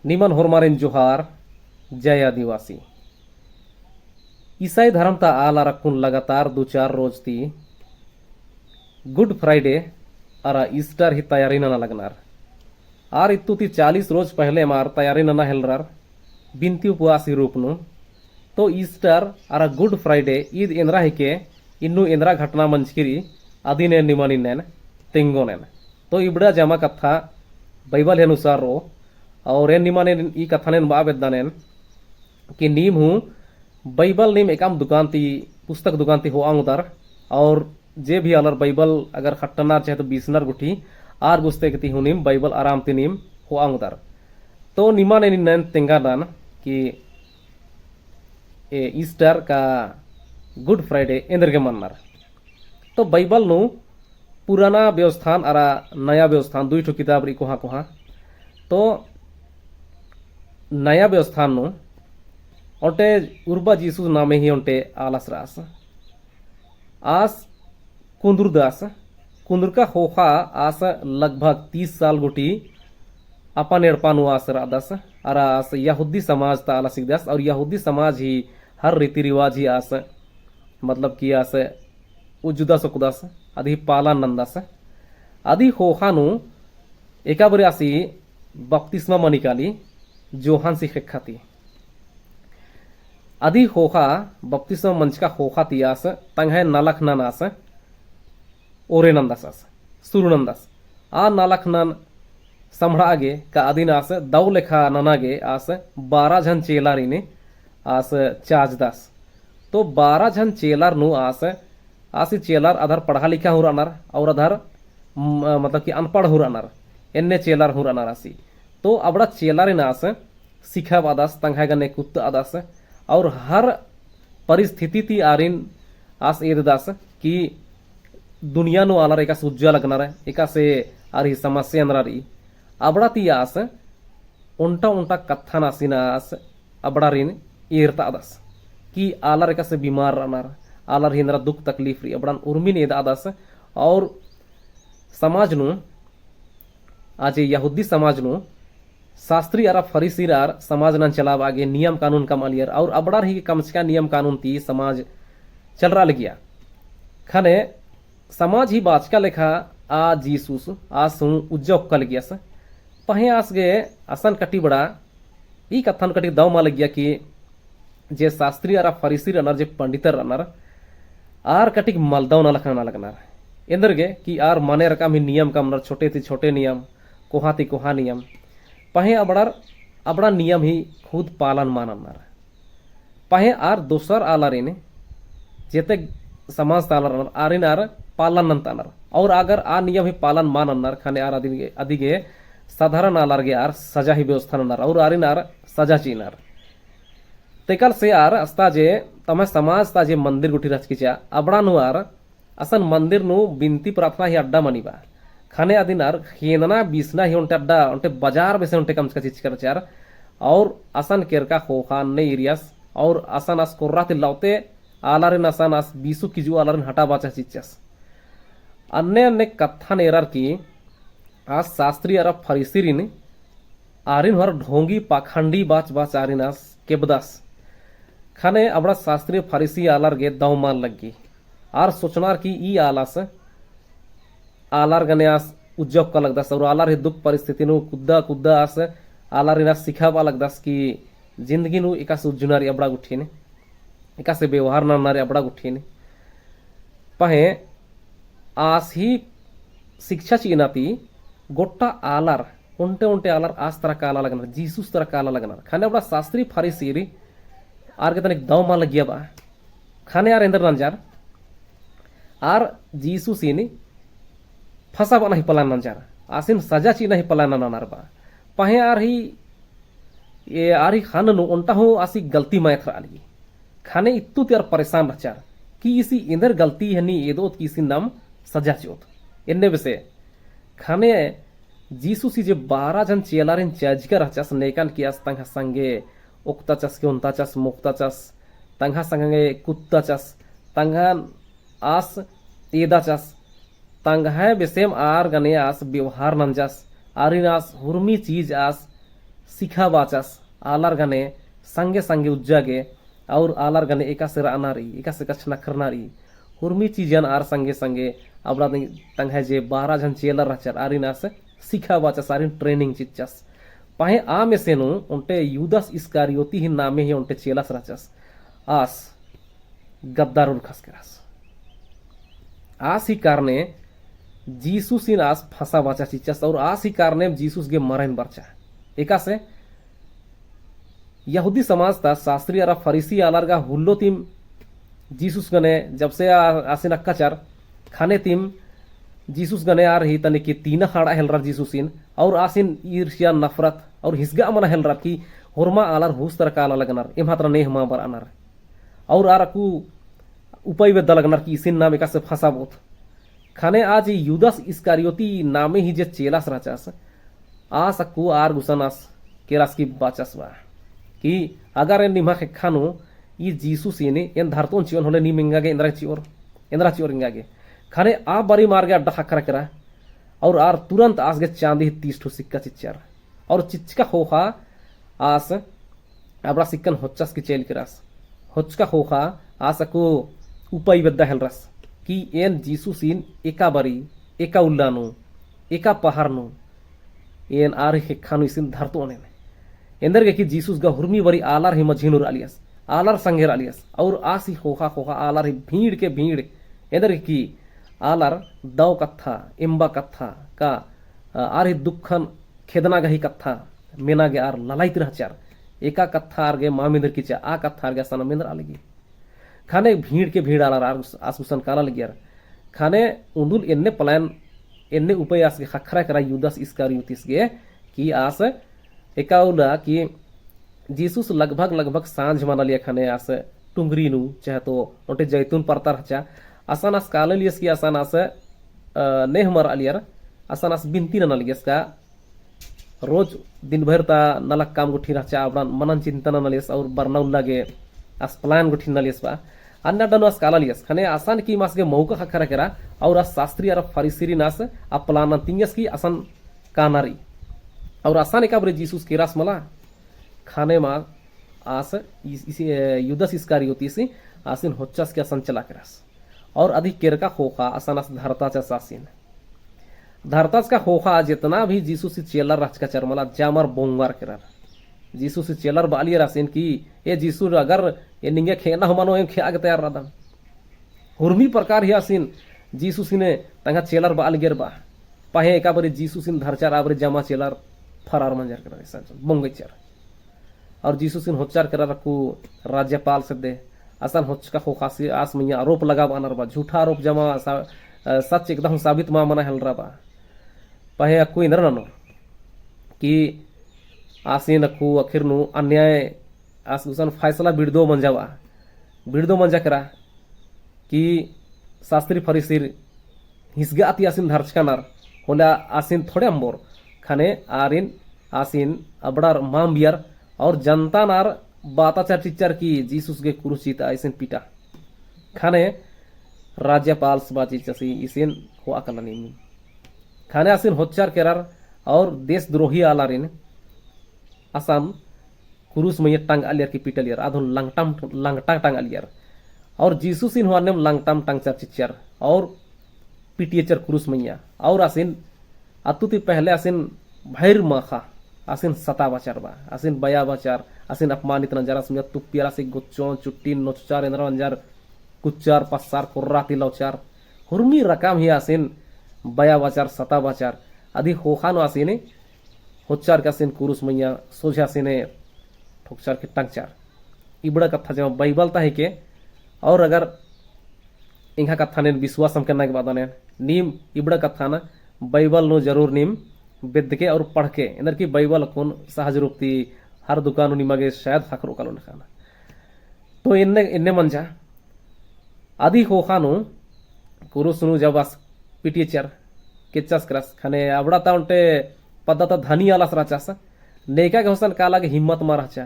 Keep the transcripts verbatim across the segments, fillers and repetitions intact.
निमन होरमारिन जोहार, जय आदिवासी। ईसाई धर्म ता आलर अक्कुन लगातार दू चार रोज ती Good Friday अरा Easter ही तैयारी नना लगनर। आर इत्तु ती चालीस रोज पहले मार तैयारी नना हेलरर, बिनती उपवास ही रूप नू। तो Easter अरा Good Friday ईद एन्दरा हिके, इन्नु एन्दरा घटना मंजकी रई, अदिन एन निमन इन्नेन तेंगोन एन। तो इबड़ा जमा कत्था बाइबल ही अनुसार रओ, और एन निमन एन ई कत्थन एन बआ बेद्दन एन कि नीम हूँ बाइबल नीम एकअम दुकान ती, पुस्तक दुकान ती होआ ओंगदर, और जे भी आलर बाइबल अगर खट्टनर चाहे तो बीसनर गुट्ठी, आर गुस्ते गती हूँ नीम बाइबल आराम ती नीम होआ ओंगदर। तो निमन एन इन्नेन तेंगादन कि ए Easter का Good Friday एन्देरगे मन्नर। तो बाइबल नू पुराना व्यवस्थान अरा नया व्यवस्थान दुई ठो किताब रई कोहाँ कोहाँ। तो नया व्यवस्थान नू ओन्टे उर्बा जीसुस नामे ही ओन्टे आलस रअस। आस कुन्दुरदस, कुन्दुरका ख़ोख़ा आस लगभग तीस साल गुट्ठी अपन एड़पा नू आस रअदस, अरा आस यहूदी समाज ता आलस हिकदस, और यहूदी समाज ही हर रीति रिवाज ही आस, मतलब कि आस उज्जुदस ओक्कदस, अदी पालन नन्दस। अदी ख़ोख़ा नू एका बारी आसी बपतिस्मा मनी काली जोहान सिखेक्खा ती। अदी ख़ोख़ा, बपतिस्मा मंजका ख़ोख़ा ती आस तंग्है नलख नन आस ओरे नन्दस आस, सुरु नन्दस। आ नलख नन सम्हड़ा गे का अदिन आस दौ लेखा नना गे आस बारह झन चेलारिन आस चाजदस। तो बारह झन चेलार नू आस, आसी चेलार अधर पढ़ा लिखा हूँ रअनर और अधर म-, मतलब कि अनपढ़ हूँ रअनर, एन्ने चेलार हूँ रअनर आसी। तो अबड़ा चेलारिन आस सिखाबअदस, तंग्है गने कुत्तअदस, और हर परिस्थिति ती आरिन आस एददस कि दुनिया नू आलर एकासे उज्जा लगनर, एकासे आर ही समस्या एन्दरा रई। अबड़ा ती आस ओन्टा ओन्टा कत्थन आसिन आस अबड़ारिन एरतादस कि आलर एकासे बीमार रअनर, आलर ही एन्दरा दुख तकलीफ रई, अबड़न उर्मिन एददस। और समाज नू, आज यहूदी समाज नू शास्त्री अरा फरीसीर आर समाज नन चलाबआ गे नियम कानून कमआलियर, और अबड़ार ही कमचका नियम कानून ती समाज चलरआ लगिया। ख़ने समाज ही बाचका लेखा आ जीसुस आस हूँ उज्जा ओक्का लगियस। पहें आस गे असन कटी बड़ा ई कत्थन कटी दव मल लगिया कि जे शास्त्री अरा फरीसी रअनर, जे पंडितर रअनर, आर कटिक मलदव नलख नना लगनर। एन्देरगे कि आर मने रकम ही नियम कमनर, छोटे ती छोटे नियम, कोहाँ ती कोहाँ नियम। पहें अबड़र, अबड़ा नियम ही खुद पालन मल नन्नर। पहें आर दोसर आलारिन, जेते समाज ता आलर रअनर, आरिन आर पालन नन्तअनर। और अगर आ नियम ही पालन मल नन्नर, ख़ने आर अदिगे, अदिगे साधारण आलर गे आर सजा ही व्यवस्था नन्नर, और आरिन आर सजा चिअनर। तेकल से आर अस्ता जे तम्है समाज ता जे मंदिर गुट्ठी रहचकी चा, अबड़ा नू आर असन मंदिर नू बिनती प्रार्थना ही अड्डा मनी बा। ख़ने अदिन आर खेंदना बीसना ही ओन्टे अड्डा, ओन्टे बजार बेसे ओन्टे कमचका चिच्चका रहचर। और असन केरका ख़ोख़ा अन्ने एरियस, और असन आस कोर्रा ती लौते आलारिन असन आस बीसू किजू आलारिन हटा बाचा चिच्चस। अन्ने अन्ने कत्थन एरर की आस शास्त्री अरा फरीसीरिन आरिन हर ढोंगी पाखंडी बाच बाच आरिन आस केबदस। ख़ने अबड़ा शास्त्री फरीसी आलर गे दव मल लग्गी। आर सोचनर की ई आलस आलर गने आस उज्जा ओक्का लगदस और आलर ही दुख परिस्थिति नू कुद्दा कुद्दा आस आलरिन आस सिखाबआ लगदस कि जिंदगी नू एकासे उज्जना रई अबड़ा गुट्ठिन, एकासे व्यवहार नन्ना रई अबड़ा गुट्ठिन। पहें आस ही शिक्षा चिअना ती गोट्टा आलर, ओन्टे ओन्टे आलर आस तरा काला लगनर, जीसुस तरा काला लगनर। ख़ने अबड़ा शास्त्री फरीसीर आर गे तनिक दव मल लग्गिया बा। ख़ने आर एन्देर नंजर, आर जीसुसिन फसाबअना ही plan नंजर, आसिन सजा चिअना ही plan ननर बा। पहें आर ही, ए, आर ही ख़न्न नू ओन्टा हूँ आसी गलती मल एथरआ लगी। ख़ने इत्तु ती आर परेशान रहचर कि ईसी एन्देर गलती हनी एदोत कि ईसिन नाम सजा चिओत। एन्ने बेसे ख़ने जीसुसी जे बारह झन चेलारिन चाजका रहचस, नेकन कि आस तंग्है संगे ओक्ताचस, खेंताचस, मोख़ताचस, तंग्है संगे कुद्ताचस, तंग्है आस एदाचस, तंग्है बेसेम आर गने आस व्यवहार नंजस, आरिन आस हुरमी चीज आस सिखाबाचस, आलर गने संगे संगे उज्जा गे, और आलर गने एकासे रअना रई, एकासे कछनखरना रई, हुरमी चीजन आर संगे संगे अबड़ा तंग्है जे बारह झन चेलर रहचर, आरिन आस सिखाबाचस, आरिन training चिच्चस। पहें आ मेसे नू ओन्टे यूदस इस्करियोती ही नामे ही ओन्टे चेलस रहचस। आस गद्दार उरखस केरस। आस ही कारणे जीसुसिन आस फंसाबाचा चिच्चस और आस ही कारणे जीसुस गे मरइन बरचा। एकासे यहूदी समाज ता शास्त्री अरा फरीसी आलर गा हुल्लो तिम जीसुस गने जबसे आ-, आसिन अक्काचर ख़ने तिम जीसुस गने आर ही तनिकी तीना ख़ाड़ा हेलरर जीसुसिन और आसिन ईर्ष्या नफरत और हिसगा मना हेलरर कि होरमा आलर हुस तरा काला लगनर, एम्हा तरा नेहमा बरअनर। और आर अक्कु उपाय बेद्दा लगनर कि इसिन नाम एकासे फंसाबओत। ख़ने आज यूदस इस्करियोती नामे ही जे चेलास रहचस, आस अक्कु आर गुसन आस केरास की बाचस बा कि अगर एन निम्हा ख़ेक्खा नू ई जीसुसिन एन धरतओन चिओन होले नीम एंगा गे एन्दरा चिओर, एन्दरा चिओर एंगा गे। ख़ने आ बारी मार गे अड्डा ख़क्खरा केरा और आर तुरंत आस गे चाँदी ही तीस ठो सिक्का चिच्चर। और चिच्चका ख़ोख़ा आस अबड़ा सिक्कन होच्चस की चेल केरस। होच्चका ख़ोख़ा आस अक्कु उपाय बेद्दा हेलरस कि एन जीसुसिन एका बारी, एका उल्ला नू, एका पहर नू एन आर ही ख़ेक्खा नू इसिन धरतओन एन। एन्देरगे कि जीसुस गा हुरमी बारी आलर ही मझी नू रआलियस, आलर संगे रआलियस, और आस ही ख़ोख़ा ख़ोख़ा आलर ही भीड़ के भीड़, एन्देरगे कि आलर दव कत्था, एम्बा कत्था का, अ, आर ही दुखन खेदना गही कत्था मेना गे आर ललाइत रहचर। एका कत्था आर गे मा मेंदर किचा, आ कत्था आर गे असन मेंदरआ लगी। ख़ने भीड़ के भीड़ आलर आर आस गुसन काला लगियर। ख़ने उन्दुल एन्ने plan, एन्ने उपाय आस गे ख़क्खरा केरा यूदस इस्करियोतीस गे कि आस एका उल्ला कि जीसुस लगभग, लगभग सांझ मना लिया ख़ने आस टुंगरी नू, चाहे तो ओन्टे जैतून परता रहचा, असन आस काला लियस कि असन आस, अ, नेहमा रआलियर, असन आस बिनती नना लगियस का रोज दिन भर ता नलख काम गुट्ठी रहचा, अबड़न मनन चिंता नना लेस और बरना उल्ला गे आस plan गुट्ठी नना लेस बा। अन्ने अड्डा नू आस काला लियस, ख़ने असन की मास गे मौका ख़क्खरा केरा और आस शास्त्री अरा फरीसीरिन आस आ plan नन तिंगियस की असन काना रई। और असन एका बारी जीसुस केरास मला, ख़ने मा आस इस, इस, ए, यूदस इस्करियोतीस आसिन होच्चस की असन चला केरस। और अदी केरका ख़ोख़ा असन आस धरताचस आसिन। धरताचका ख़ोख़ा जेतना भी जीसुस ही चेलर रहचका चर मला जामर बोंगर केरर। जीसुस ही चेलर बआलियर आसिन कि ए जीसु अगर ए निंगे खेअना हूँ मनो एम खेआ गे तैयार रअदम। हुरमी प्रकार ही आसिन जीसुसिन तंग्है चेलर बआ लगियर बा। पहें एका बारी जीसुसिन धरचर आ बारी जमा चेलर फरार मंजर केरर इसन बोंगेचर। और जीसुसिन होच्चर केरर अक्कु राज्यपाल सेद्दे। असन होच्चका ख़ोख़ासी आस मइय्याँ आरोप लगाबअनर बा, झूठा आरोप जमा सा-, अ, सच एकदम साबित मा मना हेलरा बा। पहें अक्कु एन्दरा ननोर कि आसिन अक्कु आखिर नू अन्याय आस गुसन फैसला बिड़दो मंजा बा। बिड़दो मंजा केरा कि शास्त्री फरीसीर हिसगा ती आसिन धरचका नर, होले आसिन थोड़े अम्बोर, ख़ने आरिन आसिन अबड़ार मा अम्बियर और जनता नर बाताचर चिच्चर कि जीसुस गे क्रूस चिता इसिन पीटा। ख़ने राज्यपाल सभा चिच्चसी इसिन होआ कला नीम। ख़ने आसिन होच्चर केरर और देशद्रोही आलारिन असन क्रूस मइय्याँ टंगआलियर की पीटआलियर, आद हूँ लंगटम, लंगटा टंगआलियर। और जीसुसिन हूँ अन्नेम लंगटम टंगचर चिच्चर और पीटियचर क्रूस मइय्याँ। और आसिन अत्तु ती पहले आसिन भइर माख़ा आसिन सताबाचर बा, आसिन बयाबाचर, आसिन अपमानित नंजर, आसिन तुप्पियर, आसिन गोच्चोन, चुट्टिन, नोचचर, एन्दरा नंजर, कुच्चर, पस्सर, कोर्रा ती लौचर, हुरमी रकम ही आसिन बयाबाचर, सताबाचर। अदी ख़ोख़ा नू आसिन होच्चर के आसिन क्रूस मइय्याँ सोझा आसिन ठोकचर के टंगचर। इबड़ा कत्था जमा बाइबल ता हिके, और अगर एंग्हा कत्थन एन विश्वास अमके नना गे बअदन एन, नीम इबड़ा कत्थन बाइबल नू जरूर नीम बेद्दके और पढ़के, एन्देरकी बाइबल अक्कुन सहज रूप ती हर दुकान नू निमा गे शायद ख़क्खरओ कालो नखाना। तो एन्ने, एन्ने मंजा, अदी ख़ोख़ा नू क्रूस नू जब आस पीटियचर, केच्चस केरस, ख़ने अबड़ा ता ओन्टे पद्दा ता धनी आलस रहचस, नेका गे हुसन काला गे हिम्मत मा रहचा,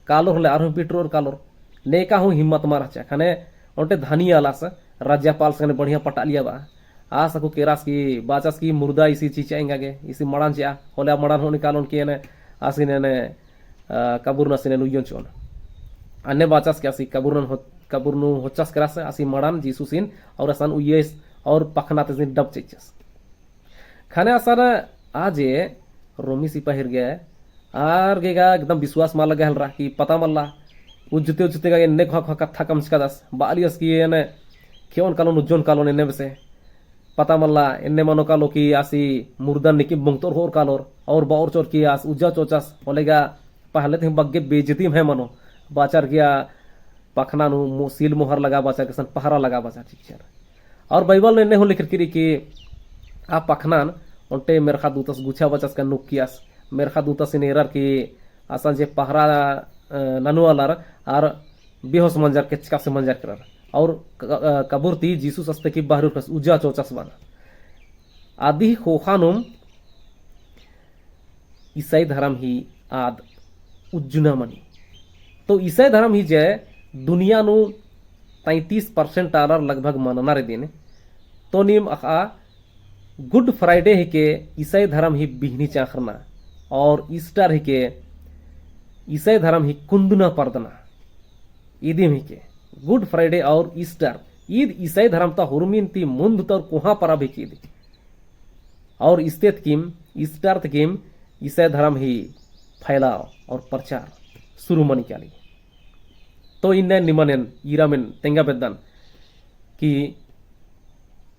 कालोर होले आर हूँ पीटरओर कालोर, नेका हूँ हिम्मत मा रहचा। ख़ने ओन्टे धनी आलस, राज्यपाल से ख़ने बढ़िया पटालिया बा, आस अक्कु केरस की बाचस की मुर्दा इसी चिचा एंगा गे, इसी मड़ान चिआ, होले आ मड़ान हूँ निकालोन की एन आसिन एन्ने, अ, कबुरन आसिन एन्ने उइयोन चिओन। अन्ने बाचस कि आसी कबुरन हो-, कबुर नू होचस केरस आसी मड़न जीसुसिन और असन उइयेस और पखना तेसिन डब चिच्चस। ख़ने असन आजे रोमी सिपाहिर गे आर गे गा एकदम विश्वास मल लग्गा हेलरा कि पता मल्ला, उज्जते उज्जते गा एन्ने कोहा कोहा कत्था कमचकादस, बालियस कि एन्ने खेओन कालोन उज्जोन कालोन एन्ने बेसे। पता मल्ला, एन्ने मनो कालो कि आसी मुर्दन निकिम बोंगतोर होर कालोर, और बओर चोर कि आस उज्जा चोचस, होले गा पहले ते बग्गे बेइज्जती में मनो, बाचर गिया पखना नू मो-, सील मोहर लगा बाचर, कसन पहरा लगा बाचर चिच्चर। और बाइबल नू एन्ने हूँ लिखरकी कि आ पखनान ओन्टे मेर्ख़ा दूतस गुछा बाचस का नुक्कियस, मेर्ख़ा दूतसिन एरर कि असन जे पहरा, अ, ननु आलर आर बेहोस मंजर, केचकासे मंजर केरर। और क-, अ, कबुर ती जीसुस अस्ते कि बहरुरकस उज्जा चोचस बअना। अदी ख़ोख़ा नुम ईसाई धरम ही आद उज्जना मनी। तो ईसाई धरम ही जे दुनिया नू तैंतीस percent आलर लगभग मननर इदिन। तो नीम अख़आ Good Friday हिके ईसाई धरम ही बिहनी चाँख़रना और Easter हिके ईसाई धरम ही कुन्दना परदना। इदिम हिके Good Friday और Easter, ईद ईसाई धरम ता हुरमिन ती मुन्द ता और कोहाँ परब हिके इदी। और इस्ते तकिम, Easter तकिम ईसाई धरम ही फैलाव और प्रचार शुरू मनी काली। तो इन्ने निमन एन ईराम एन तेंगा बेद्दन कि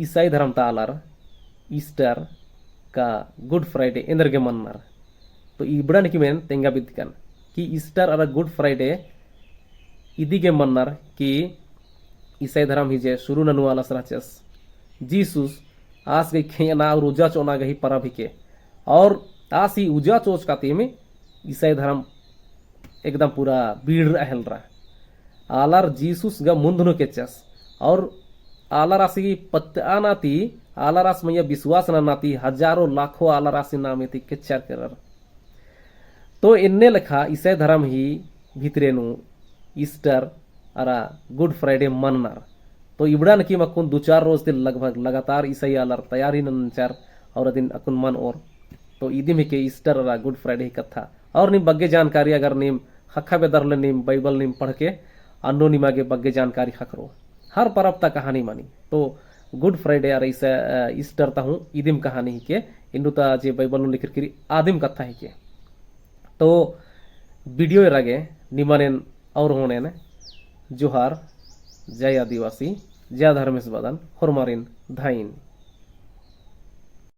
ईसाई धरम ता आलर Easter का Good Friday एन्देरगे मननर। तो इबड़ा निकिम एन तेंगा बेद्दकन कि Easter अरा Good Friday इदिगे मननर कि ईसाई धरम ही जे शुरू ननु आलस रहचस, जीसुस आस गही खेअना और उज्जा चोअना गही परब हिके। और आस ही उज्जा चोच कातिम ईसाई धरम एकदम पूरा भीड़ रआ हेलरा। आलर जीसुस गा मुन्द नू केचस। और आलर आसी पत्तअना ती, आलर आस मइय्याँ विश्वास नना ती हजारों लाखों आलर आसी नामे ती केचर केरर। तो एन्ने लेखा ईसाई धरम ही भितरे नू Easter अरा Good Friday मननर। तो इबड़ा निकिम अक्कुन दू चार रोज ती लगभग लगातार ईसाई आलर तैयारी ननचर और अदिन अक्कुन मनओर। तो इदिम हिके Easter अरा Good Friday ही कत्था। और नीम बग्गे जानकारी अगर नीम ख़क्खा बेद्दर होले नीम बाइबल नीम पढ़के अन्नु निमा गे बग्गे जानकारी ख़क्खरो। हर परब ता कहानी मनी। तो Good Friday अरा ईसा-, अ, Easter ता हूँ इदिम कहानी हिके, इन्नु ता जे बाइबल नू लिखरकी रई आदिम कत्था हिके। तो video एरा गे निमन एन और होनेन जोहार, जय आदिवासी, जय धर्मेस बअदन, होरमारिन धइन।